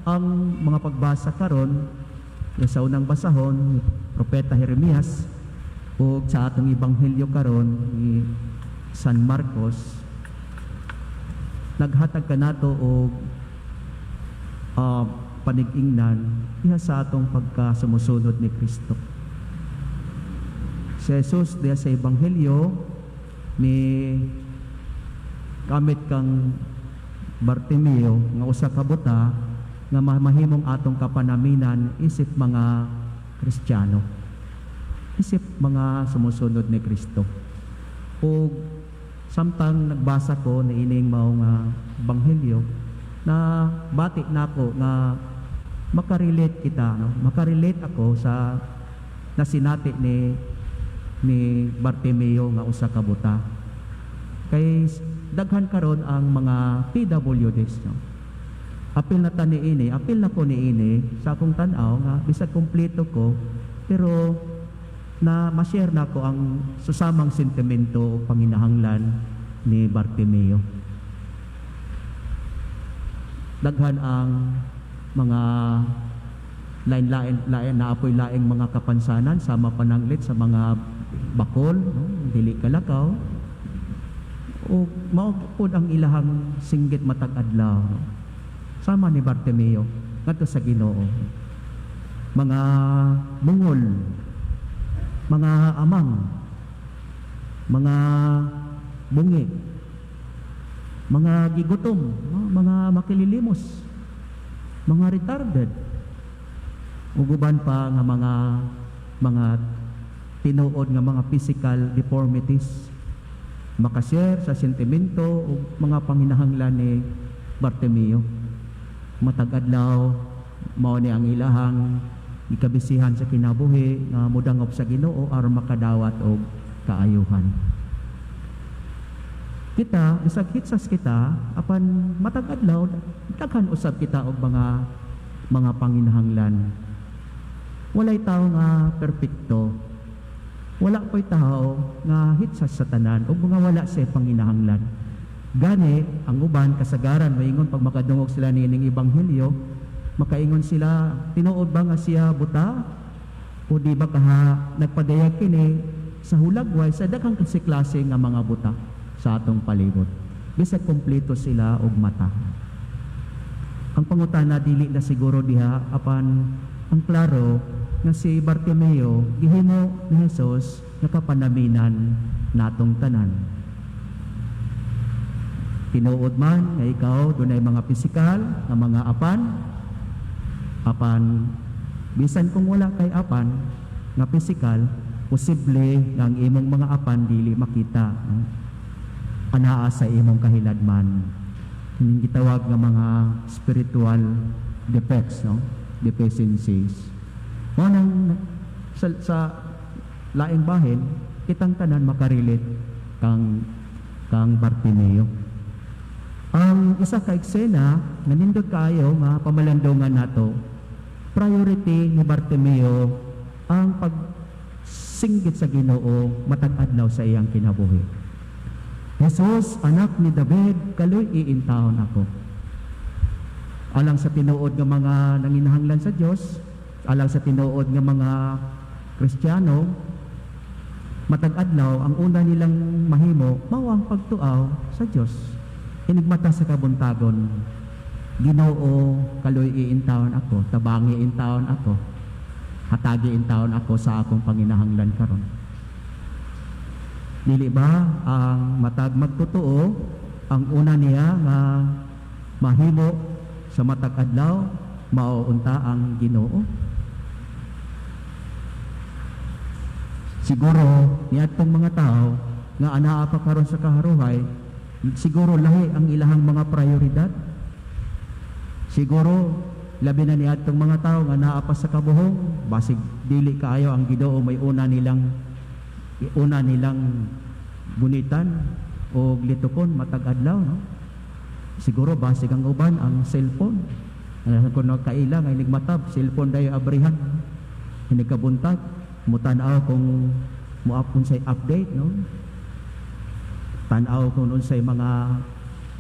Ang mga pagbasa karon sa unang basahon ni Propeta Jeremias ug sa atong ebanghelyo karon ni San Marcos, naghatag kanato og panig-ingnan diha sa atong pagka sumusunod ni Kristo. Si Jesus diha sa ebanghelyo ni kamit kang Bartimeo nga usa ka buta nga mahimong atong kapanaminan isip mga Kristiyano, isip mga sumusunod ni Kristo. Ug samtang nagbasa ko niining mao nga ebanghelyo, na bati nako nga makarelate kita, no? Makarelate ako sa nasinati ni Bartimeo nga usa ka buta, kay daghan karon ang mga PWDs, no? Apil na ta niini, apil na ko niini sa akong tan-aw nga bisag kumpleto ko, pero na ma-share na ko ang susamang sentimento o panginahanglan ni Bartimeo. Daghan ang mga lain-lain lain na apoy laing mga kapansanan, sama pananglit sa mga bakol, no? Dili kalakaw o mao pud ang ilahang singgit matag adlaw, no? Sama ni Bartimeo ngadto sa Ginoo. Mga bungol, mga amang, mga bungi, mga gigutom, no? Mga makililimos, mga retarded, ug uban pa nga mga tinuod nga mga physical deformities, makashare sa sentimento ug mga panginahanglan ni Bartimeo. Matag adlaw mao ni ang ilahang gikabisihan sa kinabuhi nga mudangop sa Ginoo aron makadawat og kaayuhan. Kita, bisag hitsas kita, apan matag adlaw daghan usab kita og mga panginahanglan. Walay tao nga perpekto. Wala po'y tao nga hitsas sa tanan ug mga wala sa panginahanglan. Gani ang uban, kasagaran maingon pag makadungog sila niining ebanghelyo, makaingon sila, "Tinuod ba nga siya buta? O di ba kaha nagpadayag kini sa hulagway sa daghang kasi klase nga mga buta sa atong palibot?" Bisag kompleto sila og mata. Ang pangutana dili na siguro diha, apan ang klaro nga si Bartimeo gihimo ni Jesus nga kapanaminan natong tanan. Tinuod man nga ikaw dunay mga pisikal nga mga apan, apan bisan kung wala kay apan nga pisikal, posible nga ang imong mga apan dili makita, no? Anaa sa imong kahiladman. Kining gitawag nga mga spiritual defects, no? Deficiencies. Mao nang sa laing bahin, kitang tanan makarelate kang Bartimeo. Ang isa ka eksena nga nindot kaayo nga pamalandungan nato, priority ni Bartimeo ang pagsinggit sa Ginoo matag adlaw sa iyang kinabuhi. "Jesus, anak ni David, kaluy-i intawon ako." Alang sa tinuod nga mga nanginahanglan sa Dios, alang sa tinuod nga mga Kristiyano, matag adlaw ang una nilang mahimo mao ang pagtuaw sa Dios. Inigmata sa kabuntagon, "Ginoo, kaluy-i intawon ako, tabangi intawon ako, hatagi intawon ako sa akong panginahanglan karon." Dili ba ang matag magtotoo, ang una niya nga mahimo sa matag adlaw mao unta ang Ginoo? Siguro niadtong mga tao nga anaa pa karon sa kaharuhay, siguro lahi ang ilahang mga prioridad. Siguro labi na niadtong mga tao nga naa pa sa kabuhong, basig dili kaayo ang Ginoo may una nilang gunitan o litukon matag adlaw, no? Siguro basig ang uban ang cellphone. Ang kung nagkaila nga inigmatab, cellphone dayo abrihan. Inig kabuntag, mutan-aw kung mo unsay update, no? Tan-aw kung unsay mga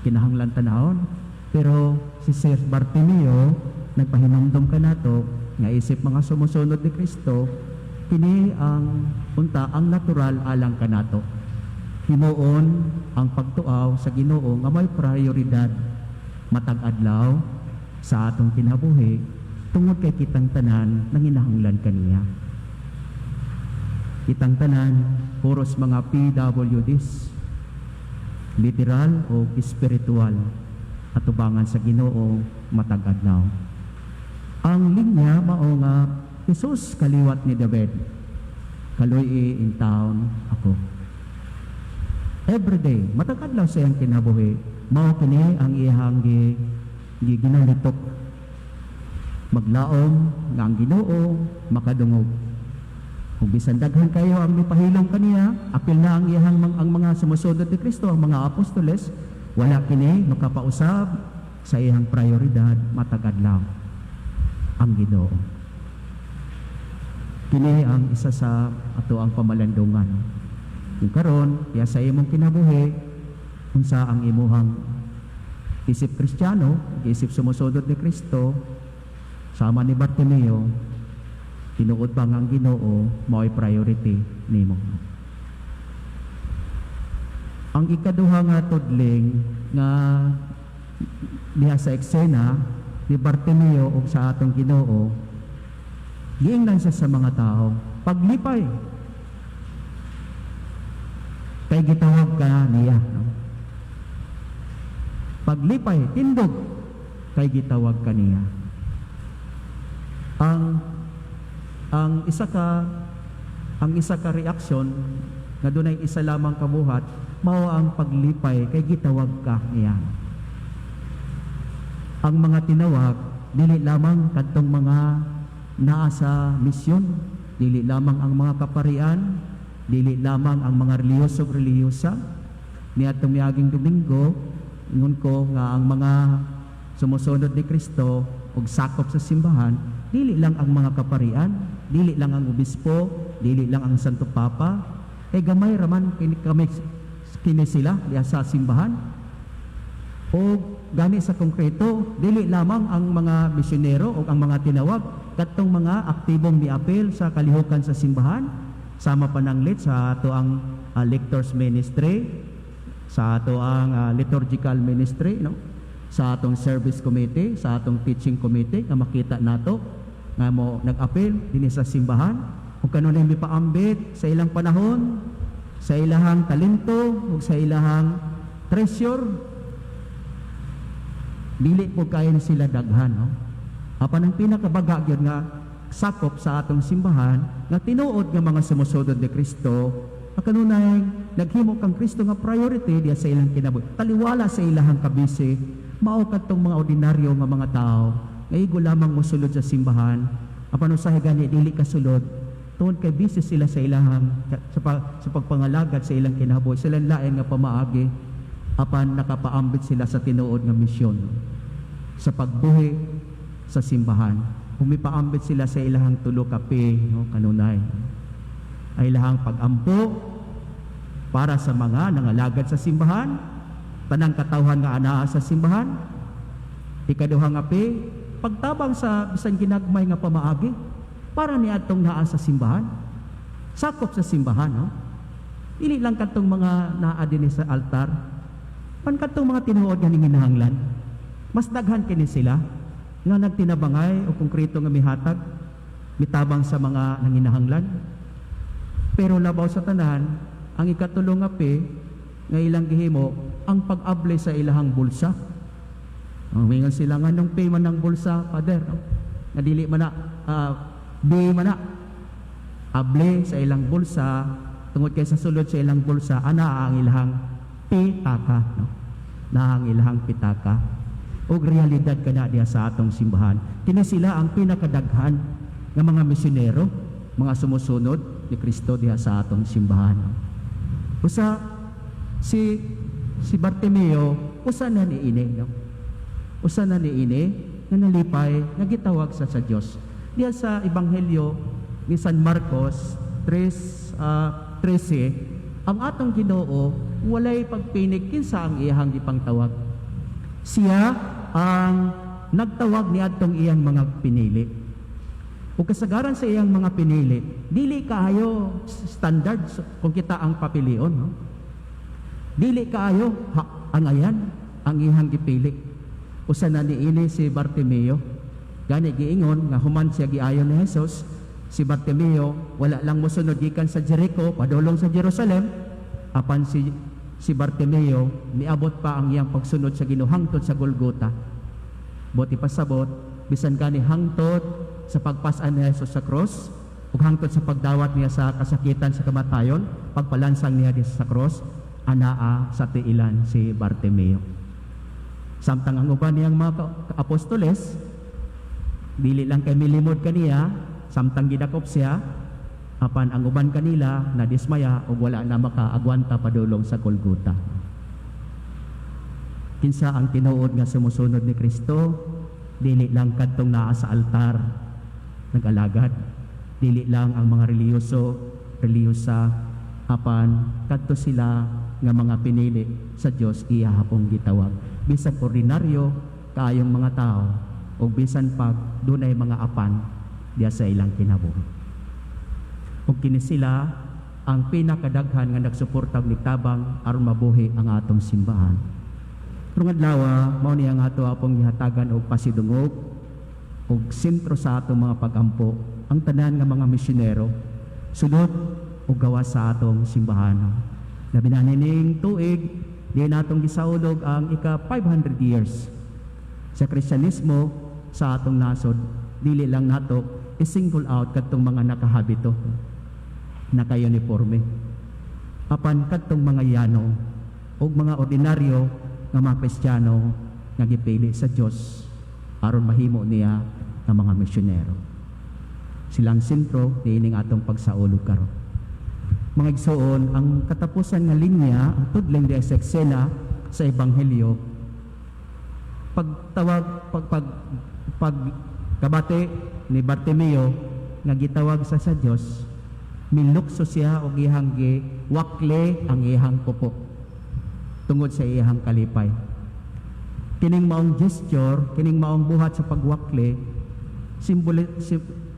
kinahanglan tan-awon. Pero si Sir Bartimeo Nagpahinumdom kanato nga isip mga sumusunod ni Kristo, kini ang unta ang natural alang kanato. Himuon ang pagtuaw sa Ginoo nga may prioridad matag adlaw sa atong kinabuhi tungod kay kitang tanan nanginahanglan kaniya. Kitang tanan puros mga PWDs, literal o espiritual, atubangan sa Ginoo matag adlaw. Ang linya mao nga, "Jesus, kaliwat ni David, kaluy-i intawon ako." Every day, matag adlaw sa iyang kinabuhi, mao kini ang iyang gi, gi ginalitok. Maglaom nga ang Ginoo makadungog. Kung bisan daghan kayo ang mipahilom kaniya, apil na ang iyang ang mga sumusunod ni Kristo, ang mga apostoles, wala kini makapausab sa iyang prioridad matag adlaw, ang Ginoo. Kini ang isa sa ato ang pamalandungan. Kung karon, diya sa imong kinabuhi, unsa ang imuhang isip Kristiyano, isip sumusunod ni Kristo, sama ni Bartimeo, tinuod ba nga ang Ginoo mao'y priority nimo? Ang ikaduha nga tudling nga diha sa eksena ni Bartimeo ug sa atong Ginoo, giingnan siya sa mga tao, "Paglipay kay gitawag ka niya." No? "Paglipay, tindog kay gitawag ka niya." Ang isa ka reaksyon nga dunay isa lamang kabuhat mao ang paglipay kay gitawag ka niya. Ang mga tinawag, dili lamang kadtong mga naa sa misyon, dili lamang ang mga kaparian, dili lamang ang mga relihiyoso, relihiyosa. Niadtong miaging Domingo, ingon ko nga ang mga sumusunod ni Kristo ug sakop sa simbahan, dili lang ang mga kaparian, dili lang ang obispo, dili lang ang Santo Papa, kay gamay raman kini kami kini sila diha sa simbahan. O gani sa konkreto, dili lamang ang mga misyonero o ang mga tinawag, kadtong mga aktibong miapil sa kalihukan sa simbahan, sama pananglit sa ato ang lectors ministry, sa ato ang liturgical ministry, no? Sa atong service committee, sa atong teaching committee nga makita nato nga mo nag-apil dinhi sa simbahan ug kanunay mipaambit sa ilang panahon, sa ilahang talento ug sa ilahang treasure. Dili po kayo sila daghan, no? Apan ang pinakabaga gyud nga sakop sa atong simbahan nga tinuod nga mga sumusunod ni Kristo, ang kanunay naghimo kang Kristo nga priority diya sa ilang kinabuhi taliwala sa ilahang kabisi, mao kadtong mga ordinaryo nga mga tao nga igo lamang mosulod sa simbahan, apan usahay gani dili kasulod tungod kay busy sila sa ilahang sa pagpangalagad sa ilang kinabuhi, sa ilang lain nga pamaagi, apan nakapaambit sila sa tinuod nga misyon sa pagbuhi sa simbahan. Humipaambit sila sa ilahang tulo ka P, no, kanunay. Ay ilahang pagampo para sa mga nangalagad sa simbahan, tanang katawhan nga anaa sa simbahan. Ikaduha nga P, pagtabang sa bisan ginagmay nga pamaagi para ni atong naa sa simbahan. Sakop sa simbahan, no? Dili lang kadtong mga naa dinhi sa altar, pan kadtong mga tinuod nga nanginahanglan. Mas daghan kini sila nga nagtinabangay o konkreto nga mihatag, mitabang sa mga nanginahanglan. Pero labaw sa tanan, ang ikatulo nga P nga ilang gihimo, ang pag-able sa ilahang bulsa. Oh, mingon sila nga nung P man ng bulsa, Father, no? Nga dili man na, B man na. Able sa ilang bulsa, tungod kay sa sulod sa ilang bulsa, ana ang ilahang pitaka. No? Na ang ilahang pitaka. O realidad kana diha sa atong simbahan. Kini sila ang pinakadaghan nga mga misyonero, mga sumusunod ni Kristo diha sa atong simbahan. Usa si si Bartimeo, usa na ni ini, no? Usa na ni ini nga nalipay nga gitawag sa Dios. Diha sa Ebanghelyo ni San Marcos 3 13, ang atong Ginoo walay pagpinig kinsa ang iyahang gipangtawag. Siya ang nagtawag niadtong iyang mga pinili. Ug kasagaran sa iyang mga pinili, dili kaayo standard kung kita ang papilion, no? Dili kaayo ha, angayan ang iyang gipili. Usa na niini si Bartimeo. Gani giingon nga human siya giayon ni Jesus, si Bartimeo wala lang mosunod gikan sa Jericho padulong sa Jerusalem, apan si si Bartimeo miabot pa ang iyang pagsunod sa Ginoo hangtod sa Golgota. Buot ipasabot, bisan gani hangtod sa pagpas-an ni Jesus sa cross ug hangtod sa pagdawat niya sa kasakitan sa kamatayon, pagpalansang niya di sa cross, anaa sa tiilan si Bartimeo. Samtang ang uban niyang mga apostoles, dili lang kay milimod kaniya samtang gidakop siya, apan ang uban kanila nadismaya ug wala na makaagwanta padulong sa Golgota. Kinsa ang tinuod nga sumusunod ni Kristo? Dili lang kadtong naa sa altar nag-alagad, dili lang ang mga relihiyoso, relihiyosa, apan kadto sila nga mga pinili sa Dios, iya hapong gitawag, bisan ordinaryo kaayong mga tao o bisan pag dunay mga apan diya sa ilang kinabuhi. Ug kini sila ang pinakadaghan nga nagsuporta og nagtabang aron mabuhi ang atong simbahan. Karong adlaw, mao ni ang ato apong gihatagan og pasidungog og sentro sa atong mga pagampo, ang tanan nga mga misyonero sulod ug gawas sa atong simbahan. Labi na nining tuig, di natong gisaulog ang ika 500 years sa Kristyanismo sa atong nasod. Dili lang nato i-single out kadtong mga nakahabito, naka-uniforme, apan kadtong mga yano ug mga ordinaryo nga mga Kristiyano nga gipili sa Dios aron mahimo niya nga mga misyonero. Silang sentro niining atong pagsaulog karon. Mga igsoon, ang katapusan nga linya, ang tudling di sa eksena sa Ebanghelyo, pagtawag pag pag pag kabati ni Bartimeo nga gitawag sa sa Dios, milukso siya og iyang gi wakle ang iyang kupo tungod sa iyang kalipay. Kining maong gesture, kining maong buhat sa pagwakle,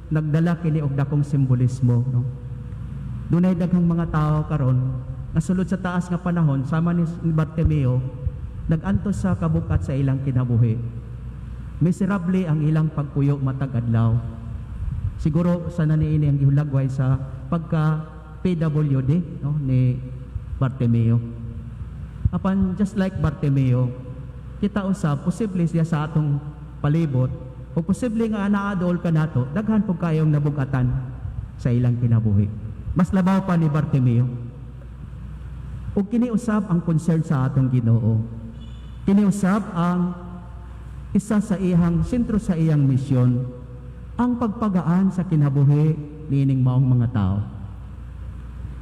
nagdala kini og dakong simbolismo, no? Dunay daghang mga tao karon nga sulod sa taas nga panahon, sama ni Bartimeo, nag-antos sa kabukat sa ilang kinabuhi. Miserable ang ilang pagpuyo matag adlaw. Siguro sa naniini ang gihulagway sa pagka PWD, no, ni Bartimeo. Apan just like Bartimeo, kita usab posible siya sa atong palibot o posible nga naadol ka nato, daghan pud kayong nabugatan sa ilang kinabuhi. Mas labaw pa ni Bartimeo. Ug kini usab ang concern sa atong Ginoo. Kini usab ang isa sa iyang sentro sa iyang misyon, ang pagpagaan sa kinabuhi niining maong mga tao.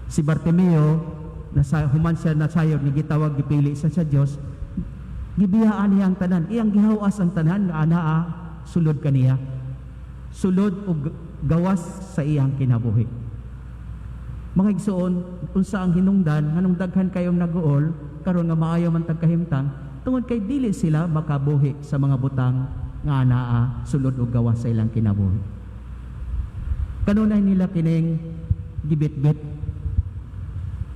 Si Bartimeo, nasa human siya nasayod ni gitawag, gipili sa Dios, gibiyaan niya ang tanan, iyang gihawas ang tanan nga anaa sulod kaniya, sulod og gawas sa iyang kinabuhi. Mga igsoon, unsa ang hinungdan nganong daghan kayong naguol karon nga maayo man tag kahimtang? Tungod kay dili sila makabuhi sa mga butang nga anaa sulod og gawas sa ilang kinabuhi. Kanunay nila kining gibitbit.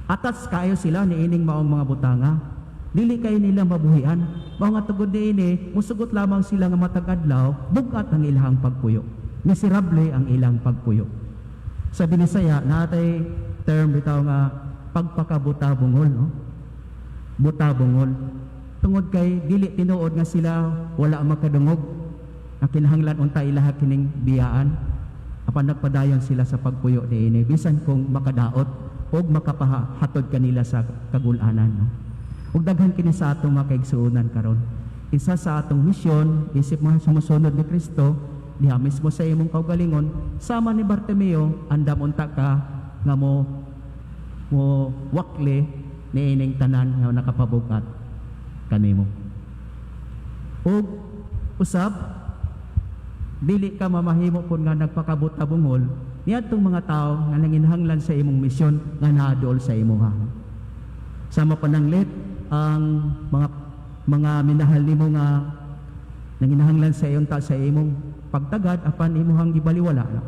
Attached kayo sila niining maong mga butanga. Dili kayo nila mabuhian. Mao nga tungod niini, musugot lamang sila nga matag adlaw, bugat ang ilang pagpuyo. Miserable ang ilang pagpuyo. Sa Binisaya, natay term bitaw nga pagpakabuta bungol, no? Buta bungol. Tungod kay dili tinuod nga sila wala makadungog. Ang kinahanglan unta ilaha kining biyaan. Apan nagpadayon sila sa pagpuyo niini bisan kung makadaot og makapahatod kanila sa kagulanan, no? Ug daghan kini sa atong mga kaigsuonan karon. Isa sa atong misyon isip mga sumusunod ni Kristo, diha mismo sa imong kaugalingon, sama ni Bartimeo, andam unta ka nga mo mo wakle niining tanan nga nakapabugat kanimo. Ug usab dili ka mamahimo pud nga nagpakabuta bungol niadtong mga tao nga nanginahanglan sa imong misyon nga naadol sa imuha. Sama pananglit ang mga mga minahal nimo nga Nanginahanglan sa iyong ta sa imong pagtagad apan imuhang gibaliwala, no?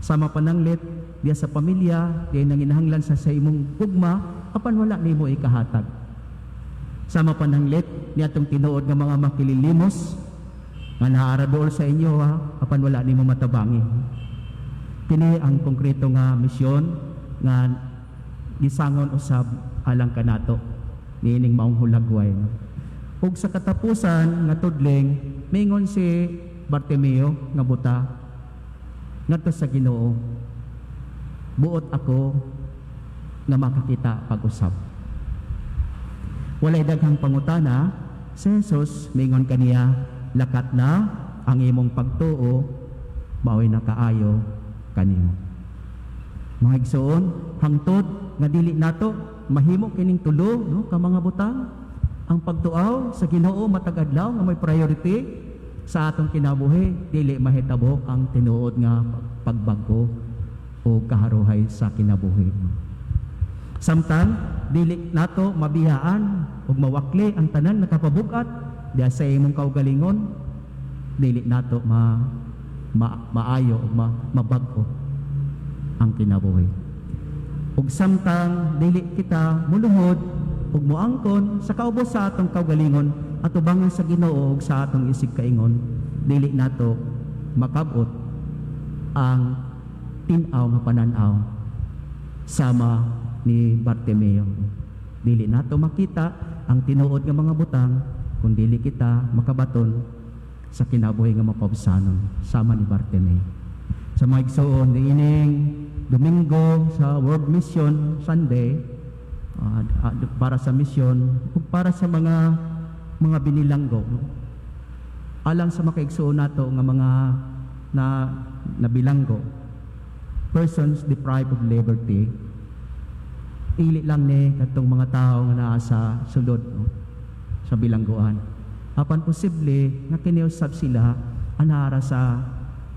Sama pananglit diya sa pamilya, diya nanginahanglan sa imong gugma apan wala nimo ikahatag. Sama pananglit niatong tinuod nga mga makililimos nga naara dool sa inyo ha, apan wala nimo matabangi. Kini ang konkreto nga misyon nga gisangon usab alang kanato niining maong hulagway, no? Ug sa katapusan nga tudling, mingon si Bartimeo nga buta ngadto sa Ginoo, "Buot ako nga makakita pag-usab." Walay daghang pangutana si Jesus, mingon kaniya, "Lakat na, ang imong pagtuo mao'y nakaayo kanimo." Mga igsoon, hangtod nga dili nato mahimo kining tulo, no, ka mga butang, ang pagtuaw sa Ginoo matag adlaw nga may priority sa atong kinabuhi, dili mahitabo ang tinuod nga pagbag-o o kaharuhay sa kinabuhi. Samtang dili nato mabiyaan ug mawakli ang tanan nakapabugat diya sa imong kaugalingon, dili nato maayo o mabag-o ang kinabuhi. Ug samtang dili kita muluhod ug moangkon sa kaubos sa atong kaugalingon atubangan sa Ginoo ug sa atong isig kaingon, dili nato makabot ang tin-aw nga panan-aw sama ni Bartimeo. Dili nato makita ang tinuod nga mga butang kung dili kita makabaton sa kinabuhi nga mapabsanon sama ni Bartimeo. Sa mga igsoon, niining Domingo sa World Mission Sunday, para sa misyon ug para sa mga binilanggo, no? Alang sa makaigsuon nato nga mga na nabilanggo, persons deprived of liberty, ili lang ni katong mga tao nga naa sa sulod, no, sa bilangguan, apan posible nga kiniusab sila anara sa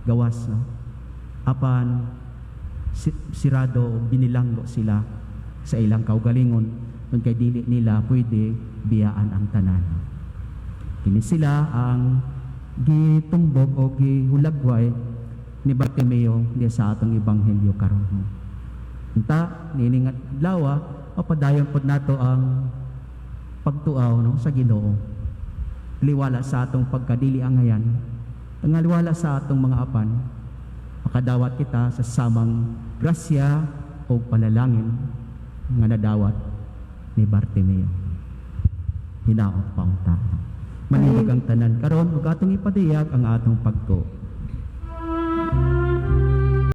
gawas, no, apan sirado o binilanggo sila sa ilang kaugalingon kung kay dili nila pwede biyaan ang tanan. Kini sila ang gitumbok o gihulagway ni Bartimeo diya sa atong ebanghelyo karon. Unta niining adlaw, mapadayon pod nato ang pagtuaw, no, sa Ginoo. Liwala sa atong pagkadili angayan, tangaliwala sa atong mga apan, makadawat kita sa samang grasya o panalangin nga nadawat ni Bartimeo. Hinaot pa unta. Manindog ang tanan karon ug atong ipadayag ang atong pagtuo.